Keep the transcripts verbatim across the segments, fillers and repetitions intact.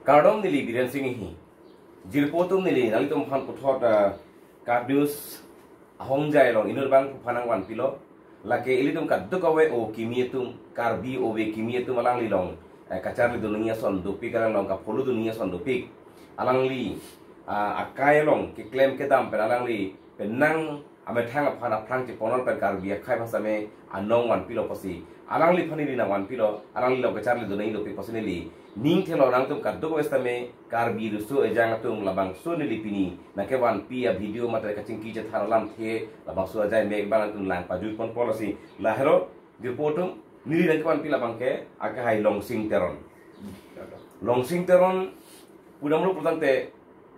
Kardom, neli Biren Sing Enghi. Jirpo atum, neli nanglitum aphan puthot, ah, Kap News ahongjai along inut abang aphan nangvanpilo. Lake ilitum kadokave o kimi atum, Karbi ove kimi atum alangli along, eh, kacharli dun nangji ason dopik, alangli along kapholu dun nangji ason dopik. Alangli, ah, akai along keklem kedam pen alangli penang amethang aphan aphrang chepon pen Karbi akhei aphan same anong vanpilo pusi, alangliphan neli nangvanpilo, alangli along kacharli dun nangji dopik pusi neli ning thelo. Nangtum kadokave sitame Karbi riso ejang atum, labangso neli pini nangkevanpi avideo mate kachingki chethan alamthe labangso ajai mek abang nangtum lang pajutponpo. Lasi lahelo, jirpo atum, neli nangkevanpi labang ke akehai Longsing Teron. Longsing Teron pudamlo pulotangte,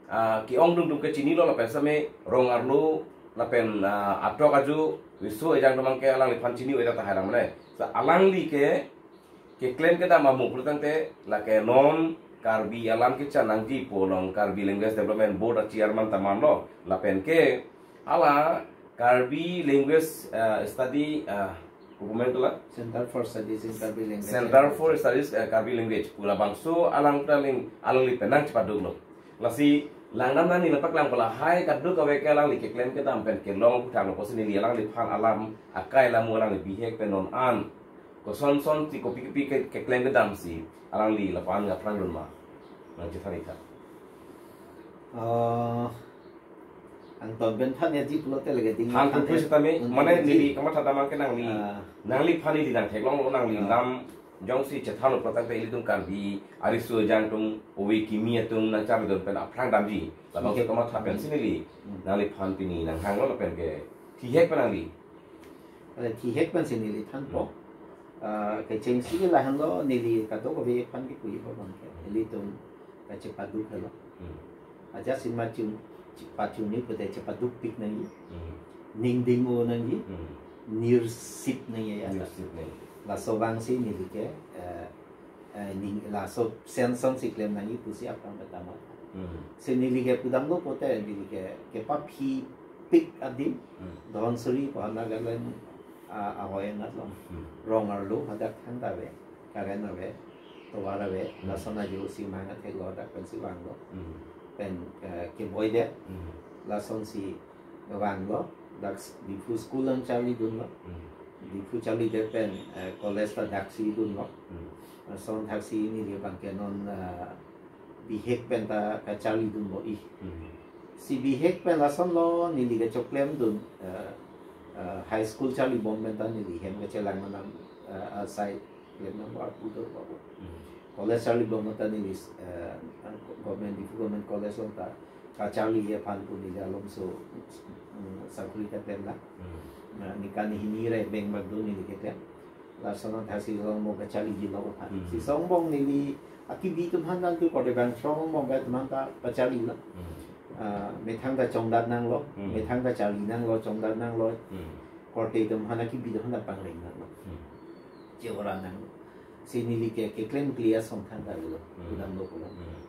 ah, ke-ong dungdung ke chinilo, lapen same rong arlo lapen, ah, atok ajo riso ejang atum abang ke alangliphan chini-o-e tahai lang mane. Sa alangli ke keklem kedam amo pulotangte lake non Karbi alam kechan nangji pu along Karbi Language Development Board a-chairman ta manlo, lapen ke hala Karbi Language, ah, Study, ah, government la Center for Studies in Karbi Language Center and for Culture. Studies, eh, Karbi Language pu labangso alang, alang, alangli penang chepaduklo. Lasi langdam nangji lapak lang pala hai kadokave ke alangli keklem kedam pen kelong aphuthak lo pusi neli alangliphan alam akai alam alangli bihek pen non an kosonson si kopi kopi ke, keklem kedam si alangli lapu-an aphrang dun ma, nangchethan ik tha. Oh, angton pen than ya ji pulote lake ding than than puthu te sitame, un mane than ya ji. Neli kamatha damang ke nangli, ah, nangliphan neli nangtheklonglo, nangli, ah, lam jongsi chethanlo pulotangte ilitum Karbi ariso ejang atum, ove kimi atum nangcharli dun pen aphrang damji. Labangso, okay, kamatha pen, hmm, si neli, hmm, nangliphan pini nanghanglo lapen ke thihek pen nangli. Ale thihek pen si neli thanpo. Hmm. Ah, kechengsi lahenlo, neli kadokave aphan kipuji abang ke, ilitum kachepaduk helo. Hmm. Ajat si ma chung, chepachuni pute chepadukpik nangji. Hmm. Ning ding-o nangji. Hmm. Nirsip nangji ya. Nirsip nangji. Laso abang si neli ke, eh, eh, ning laso sense si klem nangji pusi aphrang pertama. Hmm. Si neli ke pudamlo pute neli ke kepaphipik adim. Hmm. Dhansiri pu Nagaland, ah, ahoi anat along. Hmm. Rong arlo hadak than ta ave, current ave, tovar ave, hmm, lason ajo si mang athek lo, dak pensi vanglo. Hmm. Pen, eh, keboi det, hmm, lason si vanglo, dak s-, Diphu school along charli dunlo. Hmm. Diphu charli det pen, eh, college ta daksi dunlo. Hmm. Lason thaksi neli abang ke non, eh, bihek pen ta kacharli dunpo-i. Hmm. Si bihek pen lasonlo neli kechoklem dun, eh, eh, high school charlibom pen ta neli hem kachelang manam, eh, asai klem nang arpu do babu. Hmm. College charlibom ta neli, eh, government, Diphu Government College along ta kacharli aphan pu neli alomso, mm, sakuri ta klem la. Hmm. Na, ningkan hini ra beng bak do neli keklem. Lason thaksi Songbong kacharliji lo aphan. Hmm. Si Songbong neli akibi atum aphan nangtu kode bang Songbong atum aphan ta pacharlilo. Hmm. Ah, methang ta chongdat nanglo, hmm, methang ta charli nanglo, chongdat nanglo. Hmm. Korte atum aphan, akibi atum aphan ta pangreng nanglo. Hmm. Che-ora nanglo. Si neli ke keklem klia song than ta lo. Hmm. Pudamlo pulo. Hmm.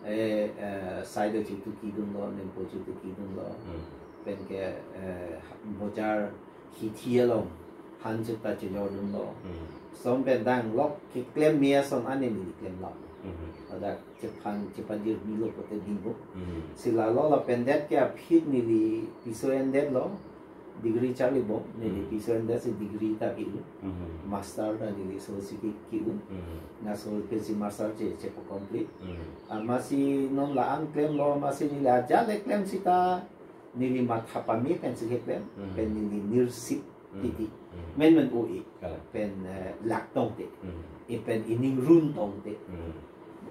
Eh, eh, sai do chutuki dunlo, nempo chutuki dunlo. Hmm. Pen ke, eh, bojar hithi along han chuta chejor dunlo. Hmm. Lason pen danglok keklem me ason an neli klemlo. Hmm. Ladak chephan, chephan jirmilo pute dingpo. Hmm. Si lalo lapen det ke aphi neli piso endetlo. Degree charlibom, neli, hmm, piso endet si degree ta ki-un. Hmm. Master ta neli so si ki, ki-un. Hmm. Laso pensi master che, chepa complete. Hmm. Amatsi non la-an klemlo, amatsi neli ajat le klem sita, neli matha pame pensi keklem, hmm, pen neli nirsip, hmm, titi. Hmm. Men men o-e. Kalang. Pen, eh, lak tongte. Hmm. E pen ining run tongte. Hmm.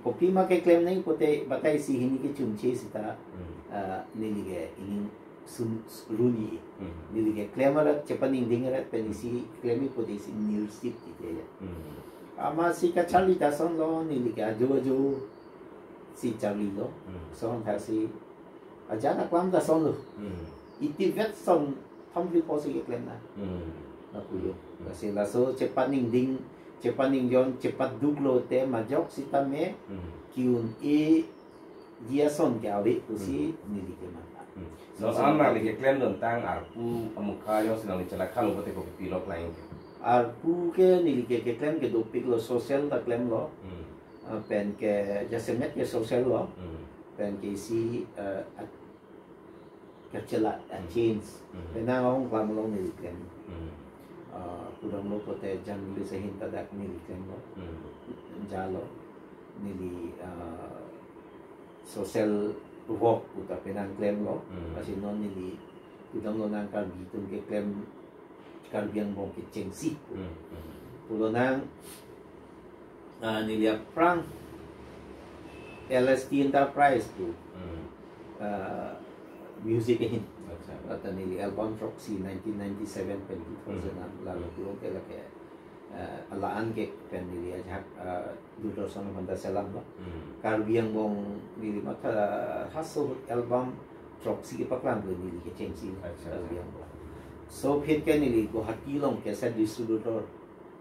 Kopima keklem nangji pute batai si hini kechunche sita, hmm, eh, neli ke ining sun, run-i. Hmm. Neli ke klem arat, chepaningding arat, pen isi klem-i pute isi nirsip tite ya. Hmm. Amatsi kacharli ta lasonlo, neli ke ajo ajo si charlilo. Hmm. Lason thaksi ajat aklam ta lasonlo. Hmm. Itivet ason thamphli pusi keklem na. Hmm. Lapu jo. Hmm. Lasi laso chepaningding, chepaningjon, chepaduk lote majok sitame, hmm, ki-un-e ji ason ke ave pusi, hmm, neli ke mata. Hmm. So, non an nangli keklem dun tang arpu amukha jongsi nangli chelakha lo pute kopi pilo klemke? Arpu ke neli ke keklem ke dopiklo, social ta klemlo. Hmm. Ah, pen ke jasemet ke social lo. Hmm. Pen ke isi, eh, at-, kachelak, a Hmm. change. Hmm. Penang ahong klam along neli klem. Hmm. Ah, kudam lo pote journalist ahin ta dak neli klemlo. Hmm. Jalo. Neli, ah, social work pu ta penang klemlo. Hmm. Lasi non neli kudam lonang Karbi atum keklem Karbi angbong kechengsi. Hmm, hmm. Pulo nang, ah, neli aphrang L S T Enterprise pu, Hmm. ah, music ahin. Acha. Lata neli album throksi nineteen ninety-seven pen two thousand Hmm. an, lalu Hmm. pulo ke lake, ah, la-an ke pen neli ajak, ah, Doordarshan aphan ta selamlo. Hmm. Karbi angbong neli matha haso album throksi kepaklang ke neli kechengsi Acha, Karbi acha. angbong. So phit ke neli Guwahati along cassette distributor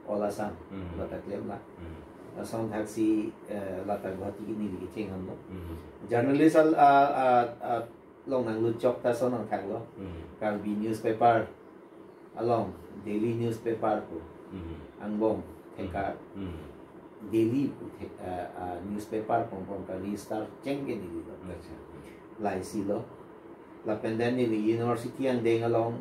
All Assam Hmm. lata klemlo. Hmm. Lason thaksi, eh, lata Guwahati ke neli kecheng anlo. Hmm. Journalist al-, ah, ah, ah, along nanglut chok ta so nangthaklo. Hmm. Karbi newspaper along, daily newspaper pu. Hmm. Angbong, Hmm. thekar. Hmm. Daily pu thek-, ah, ah, newspaper pon pon ka register cheng ke neli lo. Acha. Laisi lo. Lapen then neli university angdeng along,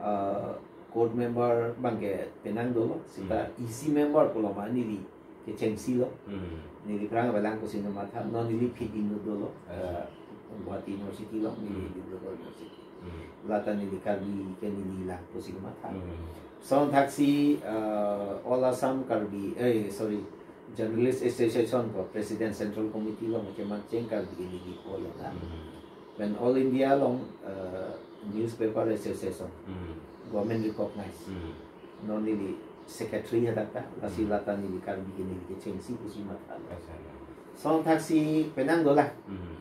ah, court member abang ke penang dolo. Seta Hmm. E C member pulo ma neli kechengsi lo. Hmm. Neli aphrang avelang pusi nangmatha, non neli phit inut dolo. Acha. Eh, Guwahati University along, neli Hmm. Dibrugarh University. Hmm. Lata neli Karbi ke neli lang pusi nangmatha. Hmm. Lason thaksi, eh, All Assam Karbi, eh, sorry, Journalist Association ko President Central Committee along keman cheng Karbi ke neli pulo na. Hmm. Pen All India along, eh, Newspaper Association, Hmm. government recognized. Hmm. Non neli secretary hadak ta, lasi Hmm. lata neli Karbi ke neli kechengsi pusi mathalo. Acha. Lason thaksi penang dolang. Hmm.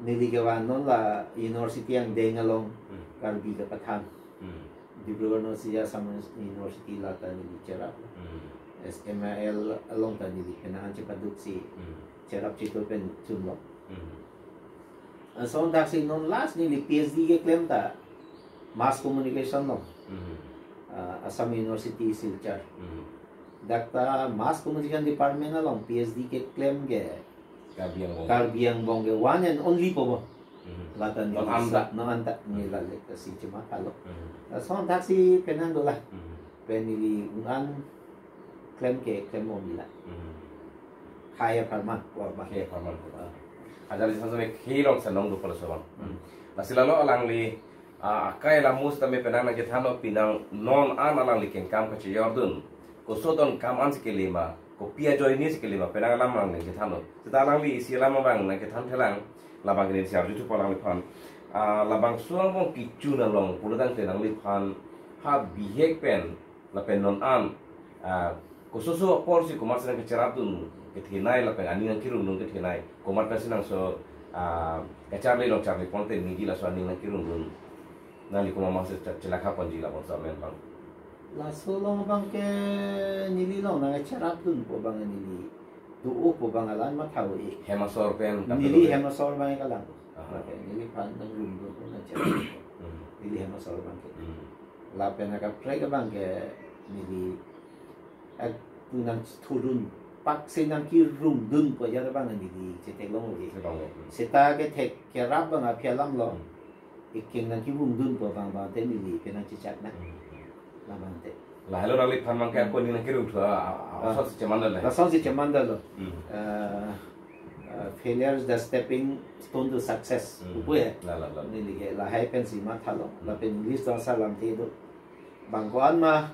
Neli kevan non la university angdeng along Hmm. Karbi kepathan. Hmm. Dibrugarh University, Assam University lata neli cherap. Hmm. S M I L along ta neli penang chepaduksi Hmm. cherap chitu pen chunlo. Hmm. Lason thaksi non last neli P H D keklem ta mass communication along. Hmm. Ah, Assam University Silchar. Hmm. Dak ta mass communication department along P H D keklem ke Karbi angbong. Karbi angbong ke one and only po bo. Hmm. Lata neli Non anta. non anta neli Hmm. lale kasi chemathalo. Hmm. Lason thaksi penang dolang. Hmm. Pen neli un-an klem ke klem mo mila. Hmm. Khei apharman, warma. Khei apharman. Ah. Ajar jisa sami khei along senong do pala soban. Hmm. Lasi lalo alangli, ah, akai lamus tame penang nangkethanlo, penang non an alangli kengkam kachejordun. Koson kam ansi kelima, kopi ajoine si kelima, penang alam alangli nangkethanlo. Seta alangli isi alam abang nangkethan thelang, labang ke neli si arjuthupo alangliphan. Ah, labangso angbong kechun along, pulotangte alangliphan, ha bihek pen, lapen non an, ah, kososo apor si komat si nangkacherapdun kethenei lapen aning nangkerungdun kethenei, komat pensi nangso, ah, kacharli long charli ponte neli laso aning nangkerungdun. Nangli komat masi cha-, chelakha ponji labangso amen abang. Laso along abang ke neli along nangkacherapdunpo abang neli do-opo abang alam matha-o-e. Hem asor pen Neli kapedo-e. hem asor abang ke kalang. Aha. Lapen neliphan nangrungdunpo nangcherapdunpo. Hmm. Neli hem asor abang ke. Hmm. Lapen akaprek abang ke neli, eh, nangthudun, pak si nangkerungdunpo ajat abang neli chetheklong-o-e. Chetheklong-o. Seta kethek kerap abang aphi alam lo. Hmm. Ekeng nangkerungdunpo abang abang te neli penang chechak na. Hmm. Labang te. Lahelo nangliphan abang ke Hmm. ako aning nangkerungthu, ah, ah, Ah. asonsi chemandetlo. Lasonsi chemandetlo. Hmm. Ah, ah, failure is the stepping stone to success. Hmm. Pupo he. La, la, la. Neli ke lahai pensi mathalo. Hmm. Lapen English ta salam te do. Bang ko-an ma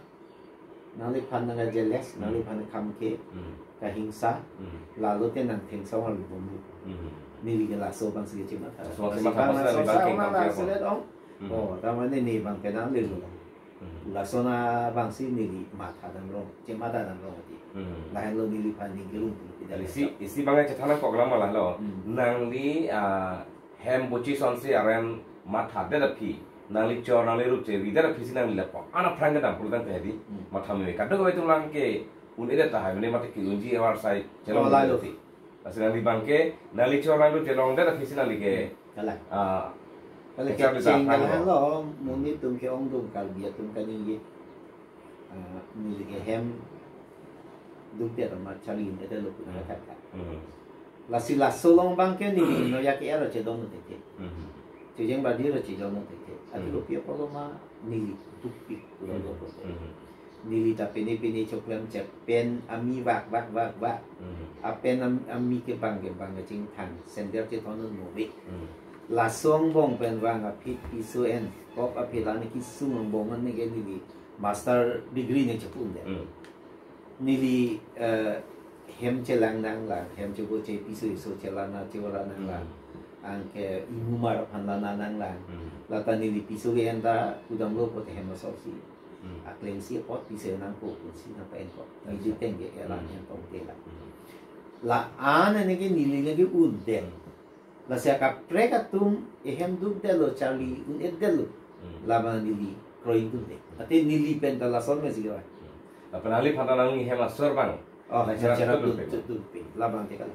nangliphan nangjealous, Hmm. nangliphan kham ke, Hmm. kahingsa, Hmm. lalo te nangthengsong arlo bomlo. Hmm. Neli ke laso abangsi chematha. Laso abangsi Laso mathalo abang laso neli abang kengkam abang ke laso apa? let ong. Hmm. Oh, ta mane ne abang penang le lo. Hmm. Lason abangsi neli matha damrong, chematha damrong ati. Hmm. Lahenlo neliphan ningkirung. Isi, isi abang chethan nangkok lang ma lahelo. Hmm. Nangli, ah, hem bochi asonsi aren mathadet aphi, nangli chor nangli rup cheridet aphi si nangli lapu-an aphrang kedam pulotangte hedi. Hmm. Matha me kadokave atum abang ke un-edet tahai mane mate ke-unji awar sai chelong Oh, lalo. Lasi nangli abang ke, nangli chor nangli rup chelongdet aphi si nangli ke, Kalang. ah, Kalang kacharli kecheng ta aphrang kalang lo. lo, monit atum ke-ongdung Karbi atum kaningje. Ah, neli ke hem dukdet amat charli-edet lo pu Hmm. nangkethan. Hmm. Lasi laso along abangke neli no ya ke ero chedon no teke. Mhm. Chojeng badi ero chedon no teke. Ati Mhm. kopi apotlo ma neli dukpik pulo Mhm. lo kote. Mhm. Neli ta pine pine choklem chek pen ami vak vak vak vak. Mhm. Apen am- ami kebang kebang kachingthang. Sandal chethon un mo ve. Mhm. Laso angbong pen vang aphi piso en. Kop aphi la ne kesung angbong an ne ke neli master degree ne chepun de. Mhm. Neli eh, hem chelang nanglang, hem chebo che piso iso chelana chewara nanglang. Mhm. Anke imumar aphan lana nanglang. Mhm. Lata neli piso ke enta kudam lo pote hem asor si. Mhm. Akleng si apot piso nangpo kunsi nangpa enpo. Neli Acha. tengke elang Mhm. hem tong tela. Mhm. La an ne ke neli lagi un den. Lasi akaprek atum ehem duk detlo charli un-et detlo. Mhm. Labang neli kroidun de. Ate neli pen ta lason me sih kawan. Apa nangliphan ta nangli hem asor abang? Oh, Nang nang cherak cherak dun dun pe. Dun pe. Labang te kali.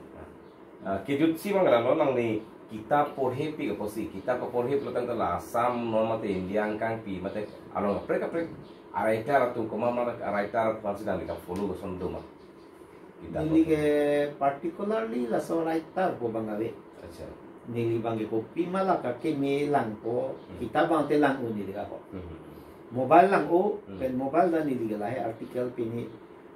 Ah, kejut si abang lo nangli kitab porhepik apotsi, kitab porhepik lo tangte la Assam non mate India angkangpi mate along kaprek kaprek a-writer atum komat ma a-writer aphansi nangli ka-follow koson do ma? Kitab Neli porhepik. Ke particularly laso writer pu abang ave. Acha. Neli abang ke kopi ma la ka keme langpo, Hmm. kitab abang te lang-o neli ka ho. Mhm. Mobile lang-o, Hmm. pen mobile ta neli ke lahai article pini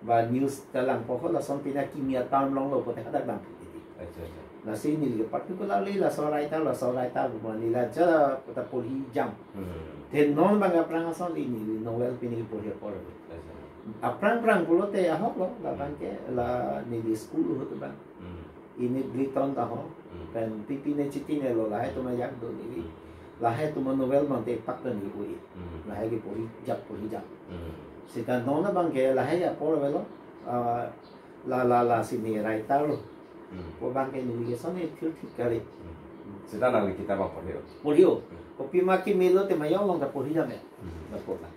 ba news ta langpo ho lason pini kimi a-term longlo pote hadak dam pini. Acha, acha. Lasi neli ke particularly laso writer, laso writer pu abang neli la ja kota porhi jam. Mhm. Then non abang aphrang ason neli novel pini porhi apor. Acha. Aphrang phrang pulote ahok lo, labang ke la neli school ahut abang. Mhm. Ini Briton ta ho, Mhm. pen pipi ne chiti ne lo lahai atum ajak do neli. Mhm. Lahai atum novel abang te pak ta neli ui. Mhm. Lahai ke porhi jap porhi jap. Mhm. Seta non abang ke lahai apor avelo, ah, la la la si ne writer lo. Mhm. Pu abang ke neli ke son ne thil thik kali. Seta nangli kitab porhi-o. Porhi-o. Kopi ma kimi lo te ma yong long ta porhi jam ya. Mhm. Lapu ta.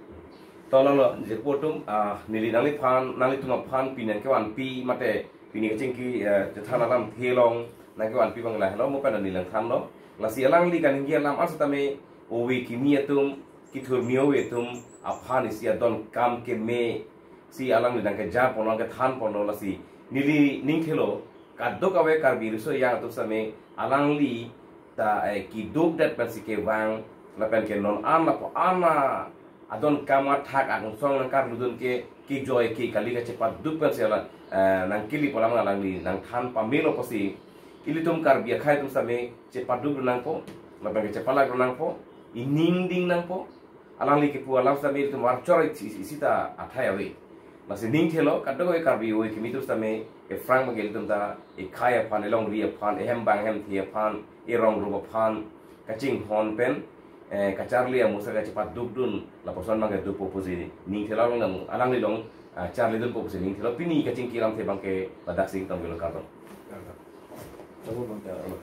To lo lo, jirpo atum, ah, neli nangliphan, nanglitum aphan pini nangkevanpi mate pini kachingki, eh, chethan alamthe along nangkevanpi abang lahelo mo pen neli nangthanlo. Lasi alangli kaningje alam an setame ove kimi atum, kethurmi ove atum aphan isi adon kam keme si alangli nangkeja ponlo, nangkethan ponlo, lasi neli ning thelo kadokave Karbi Riso Ejang atum setame alangli ta, eh, keduk det pensi kevang lapen ke non an lapu an adon kam athak angsong nangkarludun ke kejoi ke kali kachepaduk pensi alang, eh, nangkeli pu alam alangli nangthan pamelo pusi ilitum Karbi akhei atum setame chepaduk nangpo lapen ke chepalak nangpo, ining ding nangpo. Alangli kepu alam setame ilitum archor isi, isi ta athai ave. Lasi ning thelo kadokave Karbi ove kimi atum setame ephrang abang ke ilitum ta ekhei aphan, elongri aphan, ehem bang hemthe aphan, erong rup aphan kachinghon pen, eh, kacharli amusar kachepadukdun lapuson abang ke dopo pusi ning thelo along nang alangli along, ah, charlidunpo pusi ning thelo. Pini kachingki alamthe abang ke ladak si ingtong bilo, kardom. Tahu bang tahu.